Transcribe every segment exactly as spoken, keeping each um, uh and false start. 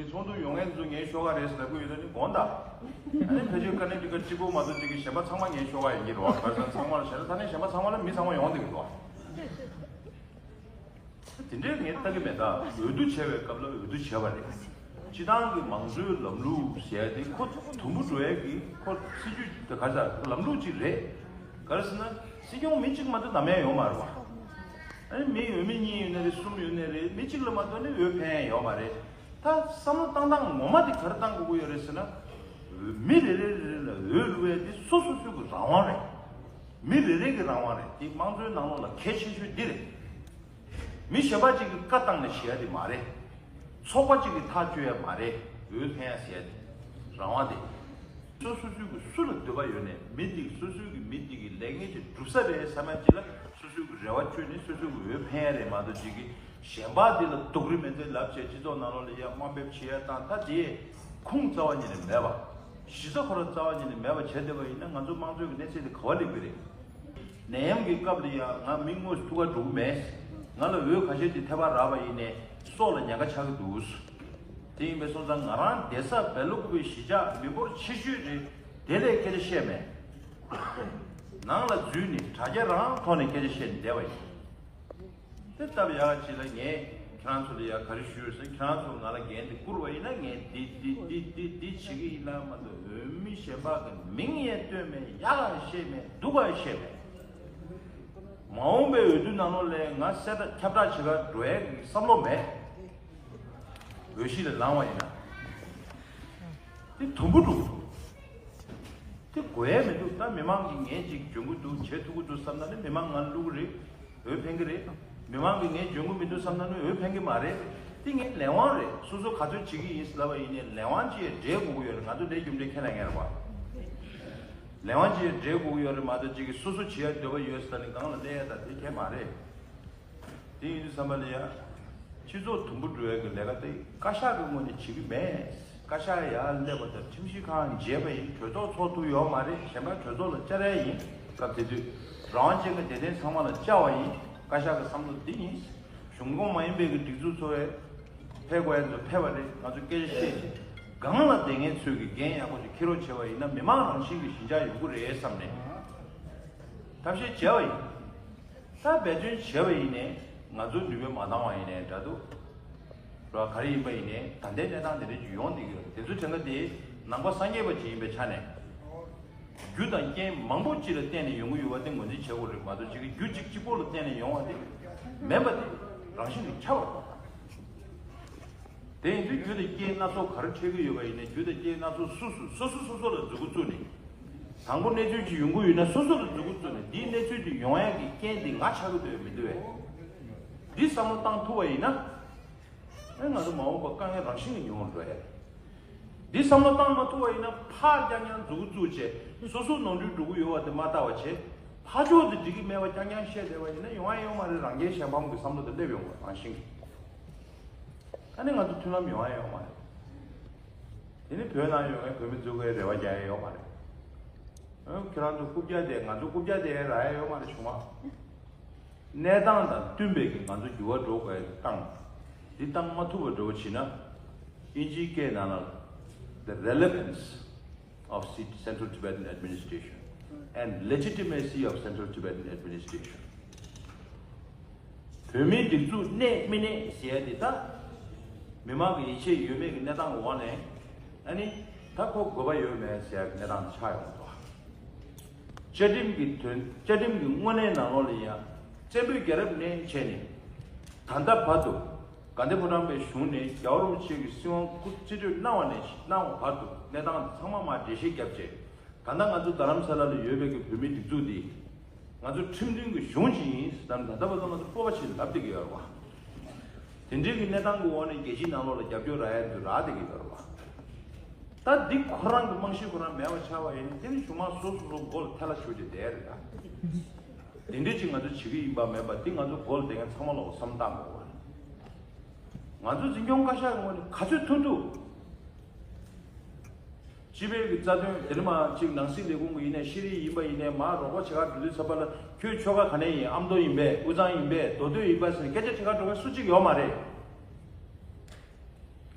ཚོགས་འདུ་ཡོང་མཁན་ཚོ་ངའི་ཤོག་ཁ་རེད་ཟེར་ལབ་ཀྱི་ཡོད་ན་ནི་དགོངས་དག་ཨ་ནི་ཕལ་ཆེར་ཀ་ནེ་ཊི་ཀཊ་གཅིག་པོ་མ་གཏོགས་ཅིག་གི་གཞན་པ་ཚང་མ་ངའི་ཤོག་ཁ་ཡིན་གྱི་རེད་བ། ག་རེ་ཟེར་ན་ཚང་མ་ལ་བྱས་ན་ད་ནི་གཞན་པ་ཚང་མ་ལ་མི་ཚང་མ་ཡོང་བསྡད་ཀྱི་འདུག་བ། དེ་འདྲའི་ངས་ལྟ་གི་མེད། ད་འོས་བསྡུ་བྱས་པའི་སྐབས་ལ་འོས་བསྡུ་བྱས་པ་རེད། སྤྱི་བཏང་གི་མང་གཙོའི་ལམ་ལུགས་ཟེར་ཡ་དེ་ཁོ་དུམ་བུ་འགྲོ་ཡ་གི་ཁོ་སྲིད་ཇུས་དེ་ག་ཟེར་ལམ་ལུགས་ཅིག་རེད། ག་རེ་ཟེར་ན་སྲིད་སྐྱོང་མི་གཅིག་མ་གཏོགས་ནམ་ཡང་ཡོང་མ་རེད་བ། ཨ་ནི་མི་འོས་མི་གཉིས་ཡོད་ནའི་རེད། གསུམ་ཡོད་ནའི་རེད། མི་གཅིག་ལ་མ་གཏོགས་ནི་འོས་འཕེན་ཡ་ཡོད་མ་རེད། ད་བསམ་བློ་བཏང་སྟངས་ངོ་མ་དེ་ག་རེ་བཏང་དགོས་ཀྱི་ཡོད་རེད་ཟེར་ན། མི་རེ་རེ་རེ་རེ་ལ་འོས་བླུག་ཡ་དེ་སོ་སོ་སོའི་གི་རང་དབང་རེད། མི་རེ་རེ་གི་རང་དབང་རེད། དེ་དམངས་གཙོའི་ནང་ལོགས་ལ་གལ་ཆེ་ཤོས་འདི་རེད། མི་གཞན་པ་ཅིག་གིས་བཀའ་བཏང་ནས་བྱེད་ཡ་དེ་མ་རེད། ཚོགས་པ་ཅིག་གིས་ཐག་གཅོད་ཡ་མ་རེད། འོས་འཕེན་ཡ་ཟེར་ཡ་དེ་རང་དབང་དེ། སོ་སོ་སོའི་གི་སུ་ལ་འདོད་པ་ཡོད་ནས་མི་དེ་སོ་སོའི་གི་མི་དེ་གི་ལས་འགན་ཅིག་འགྲུབ་ས་རེད་བསམ་ཡ་ཅིག་ལ་སོ་སོའི་གི་རེ་བ་བཅོལ་ནས་སོ་སོའི་གི་འོས་འཕེན་ཡ་རེད་མ་གཏོགས་ཅིག་གི་གཞན་པ་དེ་ལ་སྡུག་རུས་མེད་ཚད་ལབ་བྱས་སྤྱི་ཚོགས་ནང་ལོགས་ལ་ཡ་དམའ་འབེབས་བྱེད་ཡ་དང་ད་དེ་ཁུངས་རྩ་བ་ཉིད་ནས་མེད་པ། གཞི་རྩ་ཁོ་རང་རྩ་བ་ཉིད་ནས་མེད་པ་བྱས་བསྡད་པ་ཡིན་ན་ང་ཚོ་དམངས་གཙོའི་གི་གནས་ཚད་དེ་ག་བ་སླེབས་ཀྱི་རེད། ནད་ཡམས་ཀྱི་སྐབས་ལ་ཡང་ང་མི་དངོས་སུ་ཐུག་ག་འགྲོ་གི་མེད། ང་ལ་འོས་ཁ་ཤས་ཅིག་ཐེབས་པ་རག་པ་ཡིན་ནའི་སྲོག་ལ་ཉེན་ཁ་ཆགས་ཀྱི་འདུག་དེ་ཡིན་པའི་སོང་ཙང་ང་རང་བསྡད་ས་སྦེལ་ཀོབ་གི་གཞིས་ཆགས་མི་འབོར་ཆེ་ཤོས་རེད། དེ་ལས་སྐད་ཆ་བཤད་མེད། ནང་ལ་འཛུལ་ནས་དྲ་རྒྱ་རང་ཐོག་ནས་སྐད་ཆ་བཤད་ནས་བསྡད་པ་ཡིན། དེ་སྟབས་ཡག་ཅིག་ལ་ངས་ཁྱེད་རང་ཚོ་ལ་ཡ་ག་རེ་ཞུས་ཟེར། ཁྱེད་རང་ཚོ་ང་ལ་འགན་དེ་བསྐུར་བ་ཡིན་ན་ངས་འདི་འདི་འདི་འདི་འདི་བྱེད་ཀྱི་ཡིན་ལ་མ་གཏོགས་འོས་མི་གཞན་པ་གི་མིང་ཡང་བཏོན་མེད། ཡག་ག་བཤད་མེད། སྡུག་ག་བཤད་མེད། མ་འོངས་པའི་འོས་བསྡུ་ནང་ལོགས་ལ་ང་གསལ་བསྒྲགས་ཁྱབ་བསྒྲགས་བྱེད་ག་འགྲོ་ཡས་ཀྱི་བསམ་བློ་མེད། འོས་གཞི་ལ་ལངས་པ་ཡིན་ན་དེ་དུམ་བུ་འགྲོ་གི་འདུག་དེ་དགོས་ཡས་མི་འདུག་ད་མི་མང་གིས་ངས་ཅིག་འཇོན་གི་འདུག་བྱེད་ཐུབ་ཀྱི་འདུག་བསམ་ན་ནི་མི་མང་ང་ལ་བླུག་གི་རེད། འོས་འཕེན་གི་རེད། མི་མང་གིས་ངས་འཇོན་གི་མི་འདུག་བསམ་ན་ནི་འོས་འཕེན་གི་མ་རེད། དེ་ངའི་ལས་དབང་རེད། སོ་སོ་ག་ཚོད་བྱེད་ཀྱི་ཡིན་ལབ་པ་ཡིན་ནའི་ལས་དབང་ཅིག་འབྲེལ་དགོས་ཀྱི་ཡོད་རེད། ང་ཚོ་འདྲའི་རྒྱུ་འབྲས་ཁས་ལེན་མཁན་རེད་བ། ལས་དབང་ཅིག་འབྲེལ་དགོས་ཀྱི་ཡོད་རེད་མ་གཏོགས་ཅིག་གིས་སོ་སོ་བྱེད་ཡ་འདོད་པ་ཡོད་ཟེར་ནས་སྒང་ལ་སླེབས་ཡ་ད་དེ་གལ་མ་རེད། དེ་ཡིན་དུས་ཙམ་པ་ལ་ཡ། སྤྱི་ཚོགས་དུམ་བུ་འགྲོ་ཡ་གི་ལས་ཀ་དེ་བཀའ་ཤག་གི་ངོས་ནས་བྱེད་ཀྱི་མེད། བཀའ་ཤག་ཡར་སླེབས་པ་དང་ཁྲིམས་ཞིབ་ཁང་མཇལ་བ་ཡིན། གྲོས་ཚོགས་ཚོགས་ཐུབ་ཡོད་མ་རེད། གཞན་པ་གྲོས་ཚོགས་ལ་བཅར་ཡ་ཡིན། སྐབས་དེ་དུས་རང་དབང་ཅན་གྱི་དད་ལྡན་ཚང་མ་ལ་བཅར་བ་ཡིན། བཀའ་ཤག་གི་བསམ་བློ་འདི་ཡིན། གཞུང་ཁོངས་མ་ཡིན་པའི་གི་སྒྲིག་འཛུགས་ཚོ་བས་ཕེབས་དགོས་ཡ་ཚོ་ཕེབས་པ་རེད། ང་ཚོ་སྐད་ཆ་བཤད་བྱས་སྒང་ལ་བསྡད་མཁན་ཚོས་གི་འགན་ཡག་པོ་ཞིག་འཁྱེར་རོགས་བྱས་པ་ཡིན་ན་མི་མང་རང་བཞིན་གྱི་ཞི་འཇགས་ཡོང་གི་རེད་བསམ་ནས་ཐབས་ཤེས་བྱས་པ་ཡིན། ད་འབད་བརྩོན་བྱས་པ་ཡིན་ནའི་ང་ཚོ་ནུས་པ་མ་འདང་བ་ཡིན་ནའི་འདྲ་འདུག་ར་ག་རེ་ཡིན་པ་ཡིན་ནའི་ད་ལྟའི་གནས་སྟངས་དེ་འདྲ་ཅིག་ཡོང་བསྡད་ཀྱི་ཡོད་རེད། དེ་ཚོའི་གྲས་ཀ་དེ་ནང་པ་སངས་རྒྱས་པ་ཅིག་ཡིན་པའི་ཆ་ནས་རྒྱུ་དང་རྐྱེན་མང་པོ་ཅིག་ལ་བརྟེན་ནས་ཡོང་གི་ཡོད་པ་དེ་ངོས་འཛིན་བྱེད་དགོས་རེད་མ་གཏོགས་ཅིག་གི་རྒྱུ་གཅིག་གཅིག་པོ་ལ་བརྟེན་ནས་ཡོང་བ་དེ་མིན་པ་དེ་རང་བཞིན་གྱིས་ཁྱབ་པ་རེད། དེ་ཡིན་དུས་རྒྱུ་དང་རྐྱེན་སྣ་ཚོགས་ག་རེ་འཕྲད་ཀྱི་ཡོད་པ་ཡིན་ནའི་རྒྱུ་དང་རྐྱེན་སྣ་ཚོགས་སུ་སུ་སོ་སོ་སོ་སོ་ལ་མཛུབ་གུ་བཙུགས་ནས། དང་པོ་གནས་ཚུལ་ཅིག་ཡོང་གི་ཡོད་ན་སོ་སོ་ལ་མཛུབ་གུ་བཙུགས་ནས་འདིའི་གནས་ཚུལ་འདི་ཡོང་ཡག་གི་རྐྱེན་འདི་ང་ཆགས་ཀྱི་འདུག་མི་འདུག་བས། འདི་བསམ་བློ་བཏང་ཐུབ་པ་ཡིན་ན། ཨེ་ང་ཚོ་མ་འོངས་པ་དཀའ་ངལ་རང་བཞིན་གྱིས་ཉུང་བར་འགྲོ་ཡ་རེད། འདི་བསམ་བློ་བཏང་མ་ཐུབ་པ་ཡིན་ན་ཕར་རྐྱང་རྐྱང་མཛུབ་གུ་བཙུགས་བྱས་སོ་སོ་ནོར་འཁྲུལ་འགྲོ་གི་ཡོད་པ་དེ་མ་བལྟ་བ་བྱས་ཕར་ཕྱོགས་དེ་འགྲིག་གི་མེད་པ་རྐྱང་རྐྱང་བཤད་བསྡད་པ་ཡིན་ན་ཡོང་ཡ་ཡོད་མ་རེད། རང་རྒྱལ་གཞན་ཕམ་གྱི་བསམ་བློ་དེ་སླེབས་ཡོང་བ་རང་བཞིན་གྱིས། ཨ་ནི་ང་ཚོ་མཐུན་ལམ་ཡོང་ཡ་ཡོད་མ་རེད། དེ་ནི་བོད་ནང་ཡོད་མཁན་བོད་མི་ཚོ་གིས་རེ་བ་རྒྱག་ཡ་ཡོད་མ་རེད། ཨ་ཁྱོད་རང་ཚོ་རྐུབ་བཀྱག་དེ་ང་ཚོ་རྐུབ་བཀྱག་དེ་རག་ཡ་ཡོད་མ་རེད་བྱུང་བ། གནས་སྟངས་དང་བསྟུན་པའི་གི་ང་ཚོ་འགྱུར་བ་འགྲོ་དགོས་ཡ་བཏང་། འདི་བཏང་མ་ཐུབ་པ་འགྲོ་བ་བྱེད་ན། དབྱིན་ཇིའི་སྐད་ནང་ལ། The relevance of Central Tibetan administration and legitimacy of Central Tibetan administration. བོད་མིའི་སྒྲིག་འཛུགས་གནས་མི་གནས་ཟེར་ཡ་འདི་ད། མི་མང་གི་ཡིད་ཆེས་ཡོད་མེད་ཀྱི་གནས་སྟངས་འོག་ནས། ཨ་ནི། ད་ཁོ་དགོས་པ་ཡོད་མེད་ཟེར་ཡ་གི་གནས་སྟངས་ཆགས་ཡོང་གི་འདུག་བཅའ་ཁྲིམས་ཀྱི་དོན་བཅའ་ཁྲིམས་ཀྱི་དངོས་གནས་ནང་ལོགས་ལ་ཡང་། བཙན་པོའི་རྒྱལ་རབས་ནས་བྱས་ནས། ད་ལྟ་བར་དུ། དགའ་ལྡན་ཕོ་བྲང་པའི་གཞུང་ནས་རྒྱལ་བ་རིན་པོ་ཆེ་གི་སྲིད་དབང་སྐུ་རྩིས་སྤྲོད་གནང་བ་ནས་གནང་བ་བར་དུ་གནས་སྟངས་ཚང་མ་མར་འགྲེལ་བཤད་བརྒྱབ་རྗེས། ད་ལྟ་ང་ཚོ་རྡ་རམ་ས་ལ་ལ་ཡོད་པའི་གི་བོད་མིའི་སྒྲིག་འཛུགས་འདི། ང་ཚོ་ཁྲིམས་མཐུན་གྱི་གཞུང་ཞིག་ཡིན་ཟེར་ནས་ད་ལྟ་བར་དུ་ང་ཚོ་སྤོབས་པ་ཞིག་ལབ་བསྡད་ཀྱི་ཡོད་རེད་བ། དེ་འདྲའི་གི་གནས་སྟངས་ཀྱི་འོག་ནས་རྒྱལ་སྤྱིའི་ནང་ལོགས་ལ་རྒྱབ་སྐྱོར་རག་ཡ་འདི་རག་བསྡད་ཀྱི་ཡོད་རེད་བ། ད་འདི་ཁོ་རང་གི་རྨང་གཞི་ཁོ་རང་མེད་པ་ཆགས་པ་ཡིན་ན་དེ་ནི་གཞུང་མང་སོ་སོ་སོ་མགོ་ལ་ཐལ་བ་ཞུགས་ཏེ་བསྡད་རེད་ད། དེ་འདྲའི་ཅིག་ང་ཚོ་བྱེད་ཀྱི་ཡིན་པ་མེད་པ་འདི་ང་ཚོ་མགོ་ལ་བསྡད་མཁན་ཚང་མ་ལོག་བསམ་བཏང་དགོས་རེད། ང་ཚོ་འཛིན་སྐྱོང་བཀའ་ཤག་གི་ངོས་ནས་ག་ཚོད་ཐུབ་ཐུབ། སྤྱི་པའི་གི་རྩ་དོན་དེ་ནི་མ་གཅིག་ནང་སྲིད་ལས་ཁུངས་ཀྱི་ཡིན་ནའི་ཤེས་རིག་ཡིན་པ་ཡིན་ནའི་མ་རོགས་པ་བྱེད་ག་འགྲོ་དུས་ཚོད་པ་ལ་ཁྱོད་ཆོལ་ཁ་ག་ནས་ཡིན། ཨ་མདོ་ཡིན་པས། དབུས་གཙང་ཡིན་པས། མདོ་སྟོད་ཡིན་པ་ཟེར་ནས་སྐད་ཆ་དྲི་ག་འགྲོ་མཁན་སུ་གཅིག་ཡོད་མ་རེད།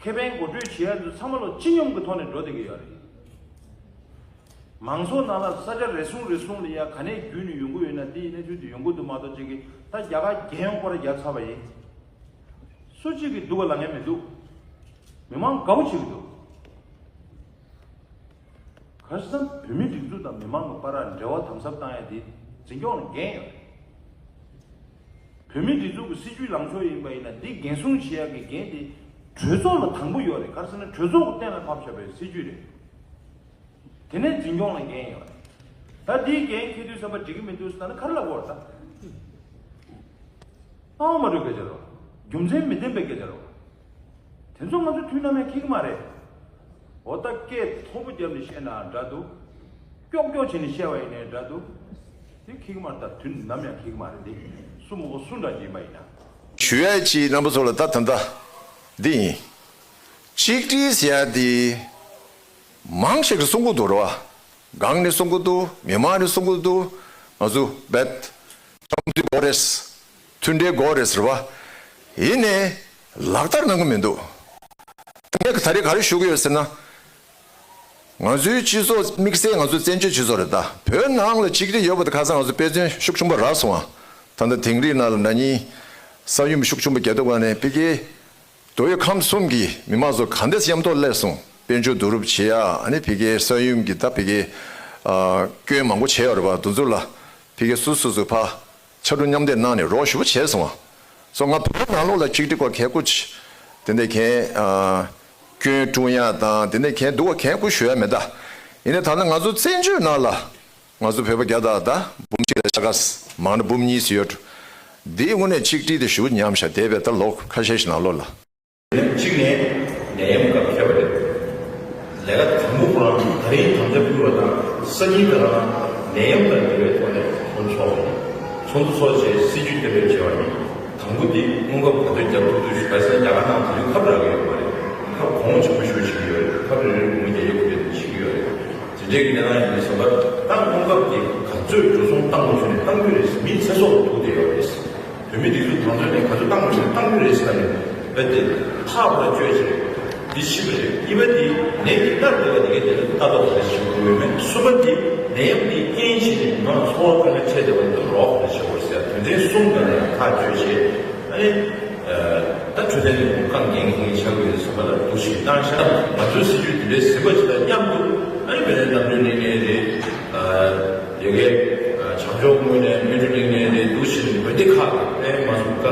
ཁེ་ཕན་འགོ་ཁྲིད་བྱེད་ཡ་དེ་ཚང་མ་ལོ་སྤྱི་སྙོམས་ཀྱི་ཐོག་ནས་འགྲོ་བསྡད་ཀྱི་ཡོད་རེད། མང་ཚོགས་ནང་ལ་ས་ཆ་རེ་ཟུང་རེ་ཟུང་ལ་ཡ་ག་ནས་བརྒྱུད་ནས་ཡོང་གི་ཡོད་ན་དེ་གནས་ཚུལ་དེ་ཡོང་གི་འདུག་མ་གཏོགས་ཅིག་གིས་ད་རྒྱ་གར་རྒྱལ་ཡོངས་སྐོར་ར་རྒྱབ་ཚར་བ་ཡིན། སུ་གཅིག་གིས་སྡུག་ག་ལ་ངེས་མི་འདུག་མི་མང་དགའ་བོ་བྱེད་ཀྱི་འདུག་ག་རེ་ཟེར་ན་བོད་མི་སྒྲིག་འཛུགས་དང་མི་མང་གི་བར་འབྲེལ་བ་དམ་ཟབ་བཏང་ཡ་དེ་འཛིན་སྐྱོང་ལ་འགན་ཡོད་རེད། བོད་མི་སྒྲིག་འཛུགས་ཀྱི་སྲིད་ཇུས་ལངས་ཕྱོགས་ཡིན་པ་ཡིན་ན་འདི་འགན་སྲུང་བྱེད་ཡ་གི་འགན་དེ་གྲོས་ཚོགས་ལ་དང་པོ་ཡོད་རེད། ག་རེ་ཟེར་ན་གྲོས་ཚོགས་ཀྱི་གཏན་ལ་ཕབ་བཞག་པའི་སྲིད་ཇུས་རེད། དེ་ནས་འཛིན་སྐྱོང་ལ་འགན་ཡོད་རེད། ད་འདིའི་འགན་འཁྱེར་དུས་ཙམ་པ་འགྲིག་གི་མི་འདུག་ཟེར་ན་ག་རེ་ལབ་དགོས་རེད་ད། སྣང་བ་མ་འགྲོ་སྐད་ཆ་རེད། རྒྱུ་མཚན་མི་ལྡན་པའི་སྐད་ཆ་རེད། དེ་ཚོ་ང་ཚོ་དུས་ནམ་ཡང་འཁྱེར་གི་མ་རེད། འོ་ད་སྐད་མཐོ་པོ་བརྒྱབ་ནས་བཤད་ན་འདྲ་འདུག་ཀྱོག་ཀྱོག་བྱས་ནས་བཤད་པ་ཡིན་ནའི་འདྲ་འདུག་དེ་འཁྱེར་གི་མ་རེད། ད་དུས་ནམ་ཡང་འཁྱེར་གི་མ་རེད། དེ་སུ་མོ་གོ་སུ་འདྲ་ཅིག་ཡིན་པ་ཡིན་ན། ཞུ་ཡ་ཅིག་རྣམ་པ་ཚོ་ལ་ད་ད་ལྟ་འདི་ཡིན། གཅིག་སྒྲིལ་ཟེར་ཡ་དེ་མང་ཞིག་གིས་གསུང་གི་འདུག་རེད་བ། སྒང་ནས་གསུང་གི་འདུག་མི་མང་ནས་གསུང་གི་འདུག་ང་ཚོ་རྦད་ཁྲམ་དུས་འགོ་རེད། མཐུན་འབྲེལ་འགོ་རེད་ཟེར་བ། ཡིན་ནའི་ལག་བསྟར་གནང་གི་མི་འདུག་ངས་ད་རེས་ག་རེ་ཞུ་གི་ཡོད་ཟེར་ན། ང་ཚོའི་སྤྱི་ཚོགས་དམིགས་བསལ་ང་ཚོ་བཙན་བྱོལ་སྤྱི་ཚོགས་རེད་ད། བོད་ནང་ལ་གཅིག་སྒྲིལ་ཡོད་པ་དེ་ཁ་སང་ང་ཚོ་དཔེ་མཚོན་ཤུགས་ཆེན་པོ་རག་སོང་ང་། ད་ལྟ་དིང་རི་ནང་ལ་ན་ནིང་ས་ཡོམ་ཤུགས་ཆེན་པོ་རྒྱག་དུས་ག་ནས་ཕ་གིའི་མདོ་དབུས་ཁམས་གསུམ་གྱི་མི་མང་ཚོ་ག་འདྲས་མཉམ་དུ་སླེབས་སོང་། དཔལ་འབྱོར་བསྡུ་རུབ་བྱེད་ཡ། ཨ་ནི་ཕ་གིའི་ས་ཡོམ་གྱི་ད་ཕ་གིའི་ཨ་སྐྱོན་མང་པོ་བྱས་ཡོད་རེད་པ། དེ་ཚོ་ལ་ཕ་གིའི་སུ་སུ་སུ་ཕ་ཕྱར་གྲུ་མཉམ་འདེགས་གནང་ནས་རོགས་ཞེ་པོ་བྱས་སོང་བ། སོ་ང་བོད་ནང་ལོགས་ལ་གཅིག་སྒྲིལ་སྐོར་གལ་ཀུ་ཅི་དེ་འདྲ་གན་ཨ་སྐྱོན་བཀྲུ་ཡ་དང་དེ་འདྲ་གན་འདུག་བ་གན་ཀུ་ཞུ་ཡ་མེད་ད། ཡིན་ནའི་ད་ལྟ་ང་ཚོ་བཙན་བྱོལ་ནང་ལ་ང་ཚོ་བོད་པ་བརྒྱ་དང་ད་འབུམ་གཅིག་ལ་ཤ་ཁ་མང་ན་འབུམ་གཉིས་སུ་ཡོད། འདིའི་དངོས་གནས་ཆིག་སྒྲིལ་དེ་ཞུ་ཉམས་ཤ་དེ་བས་ད་ལོ་ཁ་ཤས་ཤིག་ནང་ལོགས་ལ། གཅིག་ནས་ནད་ཡམས་སྐབས་ཁེལ་བ་རེད། ལས་ཀ་དང་པོ་ཁོ་རང་ད་རིང་དམ་བཅའ་ཕུལ་བ་དང་སང་ཉིན་ད་རང་ནད་ཡམས་དང་འབྲེལ་བའི་ཐོག་ནས་ཚོགས་འདུ་ཚོགས་རེད། ཚོགས་འདུ་ཚོགས་རྗེས་སྲིད་ཇུས་གཏན་འབེབས་བྱས་པ་ཡིན། དང་པོ་འདི་སྔོན་ཁབ་ག་ཚོད་རྒྱག་ཐུབ་ཐུབ་ཞུ་བ་ཟེར་ན་རྒྱ་གར་ནང་དེ་ཚོའི་ཁབ་རག་གི་ཡོད་མ་རེད། ཁབ་གོང་ཆེན་པོ་ཞུ་བྱེད་ཀྱི་ཡོད་རེད། ཁབ་རེ་རེ་སྒོར་མོ་བརྒྱད་བརྒྱ་དགུ་བརྒྱ་དེ་བྱེད་ཀྱི་ཡོད་རེད། དེ་འདྲའི་གི་གནས་སྟངས་ཡིན་དུས་ཙམ་པ་ད་སྔོན་ཁབ་དེ་ག་ཚོད་འགྲོ་སོང་བཏང་དགོས་ཚུལ་ནས་བཏང་རྒྱུ་རེད་ཟེར། མིའི་ཚེ་སྲོག་ལ་ཐུག་བསྡད་ཡོད་རེད། བོད་མི་སྒྲིག་འཛུགས་དམངས་གཙོའི་ནས་ག་ཚོད་བཏང་དགོས་ཚུལ་བཏང་རྒྱུ་རེད་ཟེར་ནས་རྦད་དེ་ཐག་པ་གཅོད་བྱས་འདི་ཕྱི་པ་རེད། གཉིས་པ་འདི་ནད་ཀྱི་སྟབས་བདེ་བ་དེ་གའི་དེ་ལ་ལྟ་རྟོག་ག་རེ་བྱེད་དགོས་ཡོད་མེད། གསུམ་པ་འདི་ནད་ཡམས་འདི་རྐྱེན་བྱས་ནས་མི་མང་འཚོ་བ་དཀའ་ངལ་འཕྲད་བསྡད་པ་འདི་རོགས་ག་རེ་བྱེད་དགོས་ཟེར་དོན་ཚན་གསུམ་ག་ལ་ཡང་ཐག་གཅོད་བྱས། ཨ་ནི། ད་འཕྲོད་བསྟེན་ལས་ཁུངས་རྐང་འགན་འཁྱེར་མཁན་ཆགས་ཀྱི་ཡོད་ཟེར་བ་ལ་འདུ་ཤེས་བཏང་ཤག་ང་ཚོའི་སྲིད་ཇུས་འདི་འདྲའི་ཟིན་པ་ཞིག་དང་མཉམ་དུ་ཨ་ནི་བོད་ནས་གནམ་གྲུའི་གླིང་ནས་རེད། ཡ་གི་བྱང་ཕྱོགས་ངོས་ནས་སྨན་ཆུ་གླིང་ནས་རེད། འདུ་ཤེས་འོན་ཏེ་ཁག་ཨེ་མ་སུ་ཀ་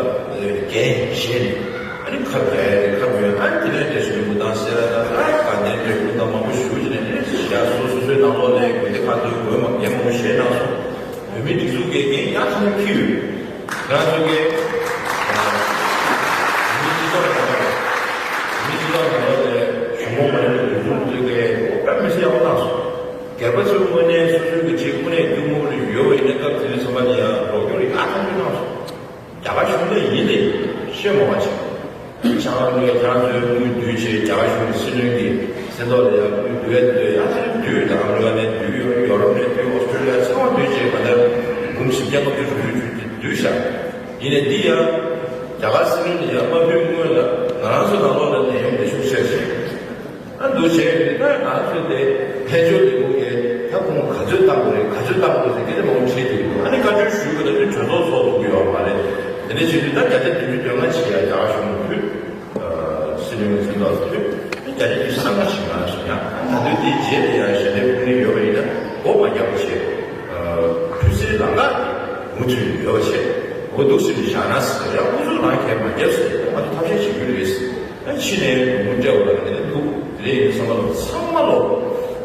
འགན་བཞེས་ནས་ཨ་ནི་ཁ་བརྒྱ་ཡ་རེད། ཁ་བརྒྱ་ཨ་ནི་དེ་ནས་དེ་སུ་ཡོང་གི་དང་ཟེར་ཡ་དང་ཨ་དགའ་ལྡན་དེ་ཀུན་དང་མང་པོ་ཞུ་གི་ནས་ཨེ་ཡ་སོ་སོ་སོའི་ནང་ལོགས་ལས་འོན་ཏེ་ཁག་ཏུ་དགོས་མ་འགན་མང་པོ་བཞེས་གནང་སོང་། བོད་མིའི་སྒྲིག་འཛུགས་ཀྱི་འགན་ཡང་ཐང་འཁྱེར་ཡོད། ང་ཚོ་གི་མི་སྤྱི་ཚོགས་ནང་ལ་མི་སྤྱི་ཚོགས་ནང་ལ་གཞུང་གོང་མ་ཡིན་པའི་སྒྲིག་འཛུགས་ཀྱི་དཔེ་མི་སྲིད་ཡག་པོ་གནང་སོང་། སྒེར་པ་ཚོའི་ངོས་ནས་སོ་སོའི་གི་ཆེད་དངོས་གནས་སྒྱུ་དངོས་ལ་ཡོད་པ་ཡིན་ན་སྐབས་དེ་དུས་ཚང་མ་ལ་ཡང་རོགས་སྐྱོར་ཡག་ཐག་ཆོད་གནང་སོང་། རྒྱ་གར་གཞུང་ལ་ཡིན་ནའི་ཤེས་མ་བ་ཆེ། བྱང་ལ་ལོས་རྒྱ་མཚོའི་དངུལ་བསྡུས་བྱས། རྒྱ་གར་གཞུང་གི་སྲིད་བློན་གྱི་སེམས་ཐོག་ལ་ཡང་དངུལ་བསྡུ་ཡ་དེ་ཚོ་ཡང་ཚད་བསྡུས་དང་། ཨ་མི་རི་ཀ་ནས་བསྡུས་ཡོད། ཡོ་རོབ་ནས་བསྡུས། ཨོ་སི་ཀྲོ་ལི་ཡ་ཚང་མ་བསྡུས་བྱས་ག་འདྲ་འབུམ་བཞི་བརྒྱ་ལྔ་བཅུ་དྲུག་ཅུ་དེ་བསྡུས་བཞག་ཡིན་ནའི་འདི་ཡང་རྒྱ་གར་སྲིད་བློན་ལ་ཡང་མ་ཕུལ་སྔོན་ལ་ང་རང་ཚོ་ནང་ལོགས་ལ་ནད་ཡམས་ལས་ཤུགས་ཆེ་ཞིང་། ཨ་འདུ་བྱས་ཡོད་ད། ང་ཚོས་དེ་དཔལ་འབྱོར་ལས་ཁུངས་ཀྱིས་ད་ཁོང་ག་ཚོད་བཏང་དགོས་རེད། ག་ཚོད་བཏང་དགོས་རེད་ཟེར་སྐད་ཆ་མང་པོ་དྲིས་བསྡད་ཀྱི་འདུག་ཨ་ནི་བཀའ་འཁྲོལ་ཞུས་དགོས་ན་དེ་གྲོས་ཚོགས་ཚོགས་ཐུབ་ཀྱི་ཡོད་མ་རེད། དེ་འདྲ་བྱེད་དུས་ད་བརྒྱ་ཆ་བདུན་ཅུ་དོན་ལྔ་བྱེད་ཡ་རྒྱ་གར་གཞུང་ལ་ཕུལ། སྲིད་བློན་གྱི་སེམས་ཐག་ལ་ཕུལ། བརྒྱ་ཆ་ཉི་ཤུ་རྩ་ལྔ་ཞིག་མ་སོང་ཡང་། ད་དུང་དེའི་རྗེས་ལ་ཡང་ཞལ་འདེབས་ཕུལ་མཁན་ཡོད་པ་ཡིན་ན་མགོ་མ་རྒྱག་པ་བྱས། ཕུལ་སའི་ལམ་ཁ་དེ་མུ་མཐུད་ཡོད་པ་བྱས། འོ་འདུག་སེ་བཞག་ན་ཟེར་ཡང་། སྐུ་གཟུགས་རང་གས་མ་རྒྱབ་ཟེར་ཡང་། ང་ཚོ་ཐབས་ཤེས་བྱེད་རྒྱུ་རེད། ཕྱི་ནས་ཡོང་མུ་སྤྲད་པ་ལ་ནི་འདུག་དེ་ཡིན་བསམ་པ་ལ་ཚང་མ་ལོ་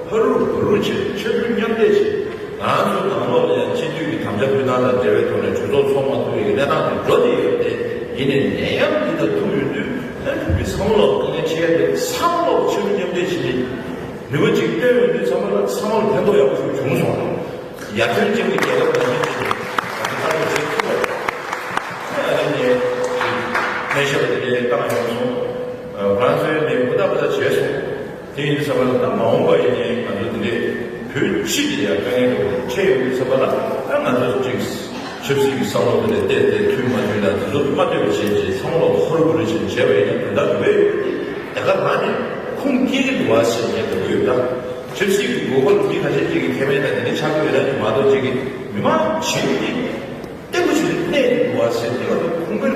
ཕ་རུ་བུ་རུ་བྱས། ཕྱར་གྲུ་མཉམ་འདེགས་བྱས། ང་ཚོ་ནང་ལོགས་ལ་ཡང་སྤྱི་འཐུས་ཀྱི་དམ་བཅའ་ཕུལ་སྟངས་དང་འབྲེལ་བའི་ཐོག་ནས་གྲོས་ཚོགས་ཚོགས་མ་ཐུབ་པའི་གནས་སྟངས་དེ་འགྲོ་བསྡད་ཡོད་དེ། ཡིན་ནའི་ནད་ཡམས་འདི་དང་ཐུག་ཡོང་དུས་ཨ་ནི་བོད་མི་ཚང་མ་ལོ་དཀའ་ངལ་འཕྲད་ཡ་དེ་ཚང་མ་ལོ་ཕྱར་གྲུ་མཉམ་འདེགས་བྱས་ནས་ནུས་པ་གཅིག་བཏོན་ཡོང་དུས་ཚང་མ་ལ་ཚང་མ་ལ་ཕན་ཐོགས་ཡག་པོ་ཞིག་བྱུང་སོང་། ཡར་ཐོན་ཅན་གྱི་རྒྱལ་ཁབ་ནང་བཞིན་བྱས་ནས་ང་ཚོ་ལྟ་རྟོག་བྱེད་ཐུབ་པ་རེད། ཨ་ནི་ནས་སྨན་ཞབས་དེ་འདྲའི་བཏང་ཡོང་སོང་། ང་ཚོའི་ནས་ཧུར་ཐག་པ་ཐག་བྱས་སོང་། དེ་ཡིན་དུས་ཙམ་པ་ལ་ད་མ་འོངས་པ་ཡིན་ནའི་ང་ཚོ་འདི་འདྲའི་བོད་སྤྱི་དེ་ཡང་དཀའ་ངལ་འདྲ་བོ་འཕྲད་ཡོང་དུས་ཙམ་པ་ལ་ད་ང་ཚོ་གཅིག་ཆབ་སྲིད་ཀྱི་བསམ་བློ་དེ་ལ་བལྟས་ཏེ་མཐུན་མ་མཐུན་ལ་དེ་ཚོ་མ་ལྟོས་པ་བྱས་རྗེས་ཚང་མ་ལ་ཧུར་པོ་རེ་བྱས་བྱས་པ་ཡིན་ན་དོན་དག་འདུག་པས། ད་རང་ནས་ཁུངས་སྐྱེལ་གྱི་འདུག་བ་ཟེར་ཉན་འདུག་ཡོད་ད། ཆབ་སྲིད་ཀྱི་དགོས་མཁོ་ལ་མི་ཁ་ཤས་ཅིག་གིས་ཁེ་ཕན་དང་དེ་འདྲ་ཆགས་ཀྱི་ཡོད་ན་ནི་མ་གཏོགས་ཅིག་གིས་མི་མང་གཞན་གྱིས་བརྟན་པོ་ཞིག་ཏུ་གནས་ཀྱི་འདུག་བ་ཟེར་དེ་ང་ཚོ་ཁུངས་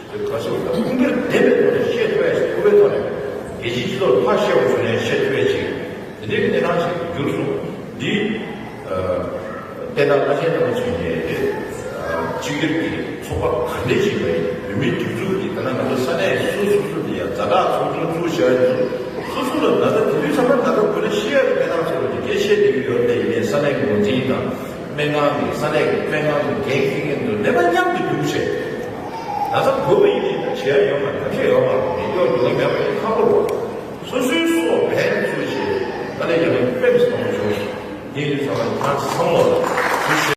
སྐྱེལ། ཁ་སོ་ད་ཁུངས་སྐྱེལ་ལྡན་པའི་ཐོག་ནས་བཤད་ཐུབ་ཡ་ཞིག་ཐུབ་པའི་ཐོག་ནས་རྒྱལ་སྤྱིའི་སྤྱི་ཚོགས་ལ་ཕར་བཤད་པ་བྱུང་ནས་བཤད་ཐུབ་ཡ་ཞིག་དེ་འདྲའི་གནས་སྟངས་ཤིག་གྱུར་སོང་། འདི་ཨ་བསྟན་བདག་བླ་ཆེན་རྣམ་པ་ཚོས་ནས་ཨ་སྤྱི་སྒེར་གྱི་ཚོགས་པ་ག་འདྲས་ཞིག་ཡིན་པ་ཡིན། བོད་མིའི་སྒྲིག་འཛུགས་ཀྱི་ད་ལྟ་ང་ཚོ་ས་གནས་སོ་སོ་སོ་དེ་ཡང་ཛ་དྲག་ཚོགས་ཆུང་བཙུགས་བཞག་ཡོད་ཚུལ་སོ་སོ་ལ་ད་ལྟ་དེ་དུས་ཚང་མ་ད་ལྟ་བོད་ལ་ཤི་ཡ་གི་གནས་སྟངས་ཚོ་ལ་དེ་གས་བཤད་བསྡད་ཀྱི་ཡོད་རེད། ཡིན་ནའི་ས་གནས་ཀྱི་འགོ་འཛིན་དང་སྨན་ཁང་གི་ས་གནས་ཀྱི་སྨན་ཁང་གི་འགན་འཁྱེར་མཁན་ཚོ་ནད་པ་མཉམ་དུ་རྒྱུགས་བྱས། ད་ལྟ་བོད་པ་ཡིན་ནའི་ད་བྱེད་ཡ་ཡོད་མ་རེད། ད་བྱེད་ཡོད་མ་རེད། མི་སྐྱོར་འགྲོ་གི་མེད་པ་ཡིན་ཁག་པོ་རེད། སོ་སོའི་སྲོག་འབེན་ཚུལ་བྱས་དཀའ་ལས་ཡང་ཕེབས་སོང་བྱུང་། དེ་ཡིན་ཙང་ང་ཚང་མ་ལ་ཐུགས་རྗེ་ཆེ།